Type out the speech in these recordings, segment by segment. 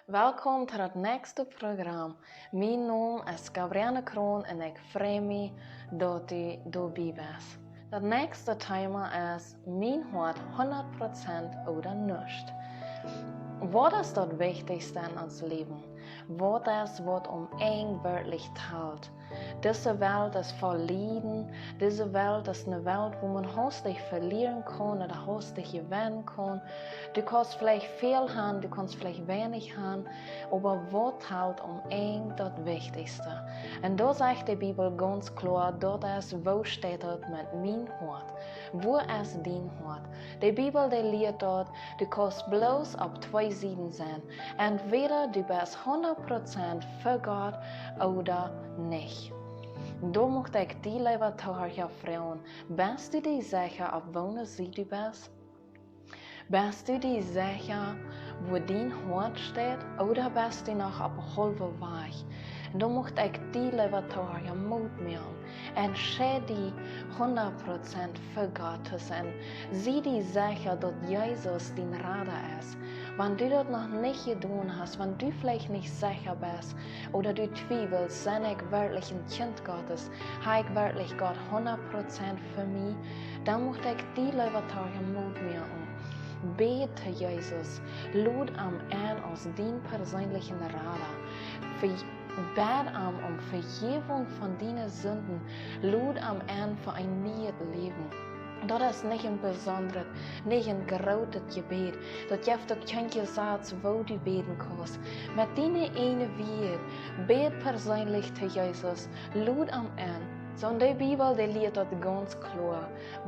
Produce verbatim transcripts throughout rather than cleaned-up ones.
Welkom to daut näakjste Program. Mien Nomen es Gabrielle Kroon un ekj frei mie daut du doabie best. Daut näakjste Thema es: Mien Hoat, hundat Prozent ooda nuscht. Waut es daut Wichtichste en ons Läwen? Waut es, waut aum Enj werkjlich talt? Dise Welt es voll Lieden. Dise Welt es eene Welt, wua maun hastich velieren kaun ooda hastich jewennen kaun. Du kaust veleicht väl han, du kaust veleicht weinich han, oba waut talt aum Enj daut Wichtichste? Un doa sajcht de Bibel gaunz kloa, daut es: Woo steit daut met mien Hoat? Wua es dien Hoat? De Bibel, dee lieet daut du kaust bloos opp twee Sieden sennen. Entwäda du best hundat Prozent fa Gott ooda nich. Doa mucht ekj die, leewa Toohiera, froagen: Best du die secha, opp woone Sied du best? Best du die secha, wua dien Hoat steit, ooda best du noch opp haulwen Wajch? Un doa mucht ekj die, leewa Toohiera, Moot moaken: Entscheid die, hundat Prozent fa Gott to sennen. Sie die secha, daut Jesus dien Rada es. Wan du daut noch nich jedonen hast, wan du veleicht nich secha best ooda du twiewelst: Sen ekj werkjlich een Kjint Gottes? Ha ekj werkjlich Gott hundat Prozent fa mie? Dan mucht ekj die, leewa Toohiera, Moot moaken: Bäd to Jesus. Lod am en aus dien perseenlichen Rada. Ve- Bäd am om Vejäwunk von diene Sinden. Lod am en fa een nieet Läwen. Daut es nich een besondret, nich een grootet Jebäd. Daut jeft uk kjeen Jesaz, woo du bäden kaust. Met diene ieejne Wieed, bäd perseenlich to Jesus. Lod am en. Soo, de Bibel, dee lieet daut gaunz kloa.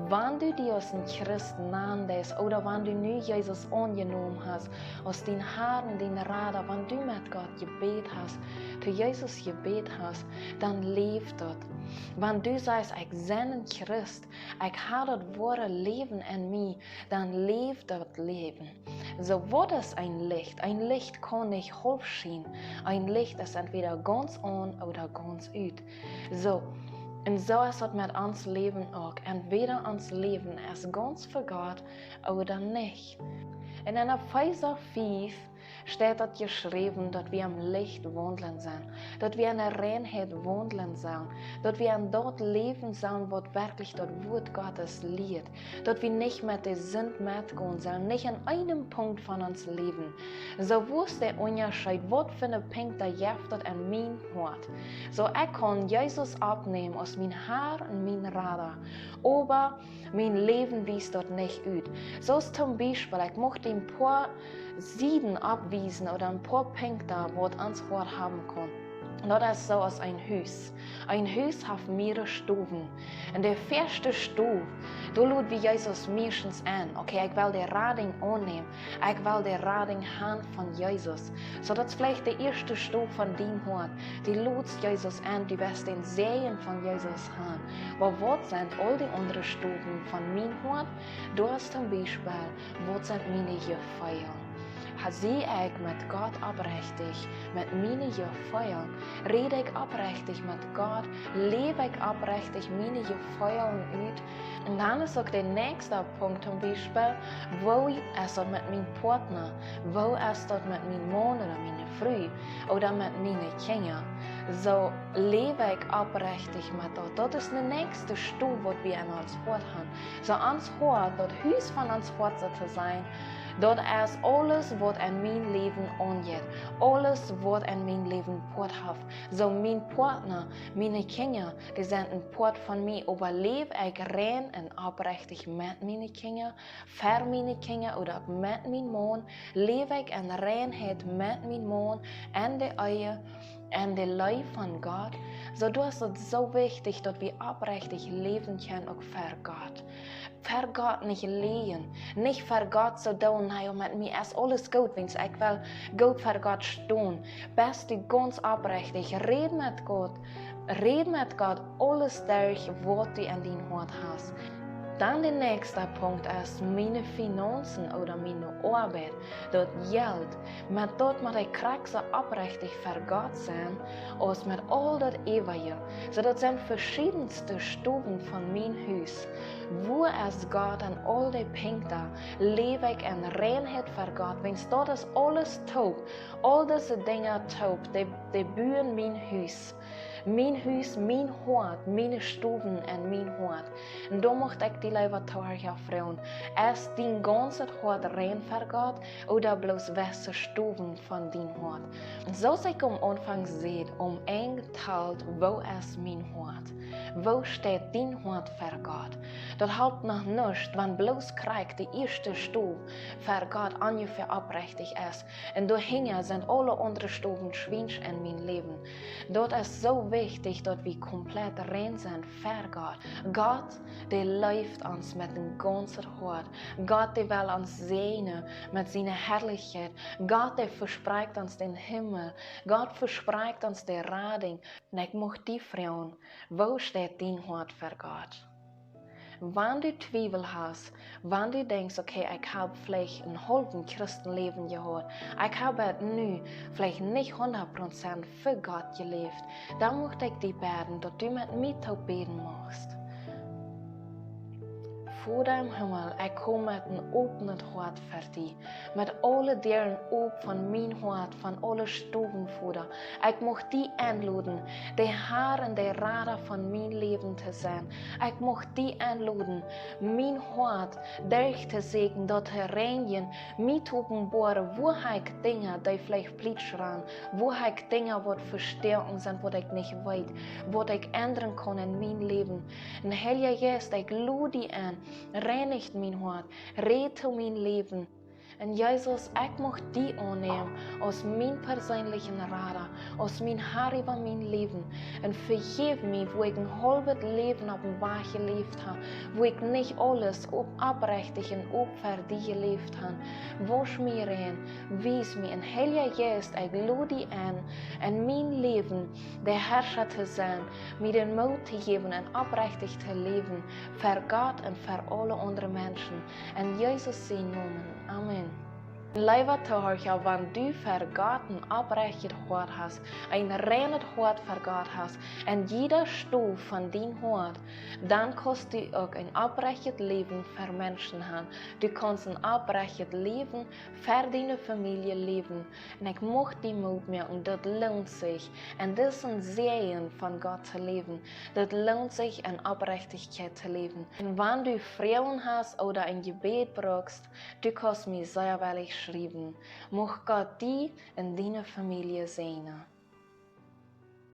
Wan du die aus een Christ nanen deist, ooda wan du nu Jesus aunjenomen hast aus dien Herr un dien Rada, wan du met Gott jebät hast, to Jesus jebät hast, dan läft daut. Wan du sajchst: Ekj sie een Christ, ekj ha daut woare Läwen en mie, dan läft daut Läwen. Soo, waut es een Licht? Een Licht kaun nich haulf schienen. Een Licht es entwäda gaunz aun ooda gaunz ut. Soo, un soo es daut met ons Läwen uk. Entwäda ons Läwen es gaunz fa Gott ooda nich. Un en Efeesa fief steit daut jeschräwen, daut wie em Licht waundlen sellen, daut wie en de Reinheit waundlen sellen, daut wie en daut läwen sellen, waut werkjlich daut Wuat Gottes lieet, daut wie nich met de Sind metgonen sellen, nich en eenem Punkt von ons Läwen. Soo, wua es de Unjascheet? Waut fa een Punkt jeft daut en mien Hoat? Soo, ekj kaun Jesus oppnämen aus mien Herr un mien Rada, oba mien Läwen wiest daut nich ut. Soo aus toom Biespel, ekj mucht een poa Sieden oppwiesen ooda een poa Punkten, waut ons Hoat haben kaun. Daut es soo aus een Hus. Een Hus haft mearere Stowen. En de ieeschte Stow, doa lod wie Jesus meistens en. Okay, ekj well de Radunk aunnämen. Ekj well de Radunk han von Jesus. Soo, daut es veleicht de ieeschte Stow von dien Hoat. Du lodst Jesus en, du west dän Säajen von Jesus han. Oba waut sent aul de aundre Stowen von mien Hoat? Doa es toom Biespel, waut sent miene Jefeelen? Ha, sie ekj met Gott opprechtich met miene Jefeelen? Räd ekj opprechtich met Gott? Läw ekj opprechtich miene Jefeelen ut? Un dan es uk de näakjste Punkt, toom Biespel, woo es daut met mien Partner? Woo es daut met mien Maun ooda miene Fru ooda met miene Kjinja? Soo, läw ekj opprechtich met daut? Daut es de näakjste Stow, waut wie en ons Hoat han. Soo, ons Hoat, daut Hus von ons Hoat, soo to sajen, daut es aules, waut en mien Läwen aunjeit, aules, waut en mien Läwen Poat haft. Soo, mien Partner, miene Kjinja, dee sent een Poat von mie. Oba läw ekj rein un opprechtich met miene Kjinja, fa miene Kjinja ooda met mien Maun? Läw ekj en Reinheit met mien Maun, en de Ehe, en de Leew von Gott? Soo, doa es daut soo wichtich, daut wie opprechtich läwen kjennen, uk fa Gott. Fa Gott nich läajen, nich fa Gott soo doonen, na jo, met mie es aules goot, wiels ekj well goot fa Gott stonen. Best du gaunz opprechtich, räd met Gott, räd met Gott aules derch, waut du en dien Hoat hast. Dan de näakjste Punkt es miene Finaunzen ooda miene Oabeit, daut Jelt. Met daut mott ekj krakjt soo oprechtich ver Gott sennen, aus met aul daut äwaje. Soo daut sent veschiedenste Stowen von mien Hus. Wua es Gott en aul de Punkten? Läw ekj en Reinheit ver Gott? Wiels daut es aules toop. Aul dise Dinja toop, dee, dee buen mien Hus. Mien Hus, mien Hoat, miene Stowen en mien Hoat. Un dan mucht ekj die leewa Tohorcha froagen: Es dien gaunzet Hoat rein ver Gott, ooda bloos jewesse Stowen von dien Hoat? Soo aus ekj aum Aunfank säd, omenj talt, woo es mien Hoat? Woo steit dien Hoat ver Gott? Daut halpt noch nuscht, wan bloos krakjt de ieeschte Stow ver Gott onjefäa oprechtich es. Un doahinja sent aule aundre Stowen schwiensch en mien Läwen. Daut es soo wichtich, daut wie komplett rein sent ver Gott. Gott, dee leeft ons met een gaunzet Hoat. Gott, dee well ons säajnen met siene Harlichkjeit. Gott, dee vesprakjt ons dän Himmel. Gott vesprakjt ons de Radunk. Un ekj mucht die froagen: Woo steit dien Hoat ver Gott? Wan du Twiewel hast, wan du denkjst: Okay, ekj hab veleicht een haulwen Christenläwen jehaut, ekj hab bat nu veleicht nich hundat Prozent fa Gott jeläft, dan mucht ekj die bäden, daut du met mie toop bäden muchst. Voda em Himmel, ekj kom met een opnet Hoat ver die, met aule Däaren op von mien Hoat, von aule Stowen, Voda. Ekj mucht die enloden, de Har un de Rada von mien Läwen to sennen. Ekj mucht die enloden, mien Hoat derchtosieekjen, daut to reinjen, mie to openboaren, wua ekj Dinja, dee veleicht plietsch sent, wua ekj Dinja, waut vestoaken sent, waut ekj nich weet, waut ekj endren kaun en mien Läwen. Un Heilja Jeist, ekj lod die en, reinich mien Hoat, räd to mien Läwen. Un Jesus, ekj mucht die aunnämen aus mien perseenlichen Rada, aus mien Har äwa mien Läwen. Un vejeff mie, wua ekj een haulwet Läwen opp dän Wajch jeläft hab, wua ekj nich aules op, oprechtich un op ver die jeläft hab. Wausch mie rein, wies mie. Un Heilja Jeist, ekj lod die en, en mien Läwen de Harscha to sennen, mie dän Moot to jäwen un oprechtich to läwen, ver Gott un ver aule aundre Menschen. En Jesus sienen Nomen. Amen. Leewa Tohorcha, wan du ver Gott een oprechtet Hoat hast, een reinet Hoat ver Gott hast, en jieda Stow von dien Hoat, dan kaust du uk een oprechtet Läwen ver Menschen han. Du kaust een oprechtet Läwen ver diene Famielje läwen. En ekj mucht die Moot moaken, daut loont sikj. En daut es een Säajen von Gott to läwen. Daut loont sikj, en Oprechtichkjeit to läwen. En wan du Froagen hast ooda een Jebäd bruckst, du kaust mie sea woll schriewen. Mucht Gott die un diene Famielje säajnen.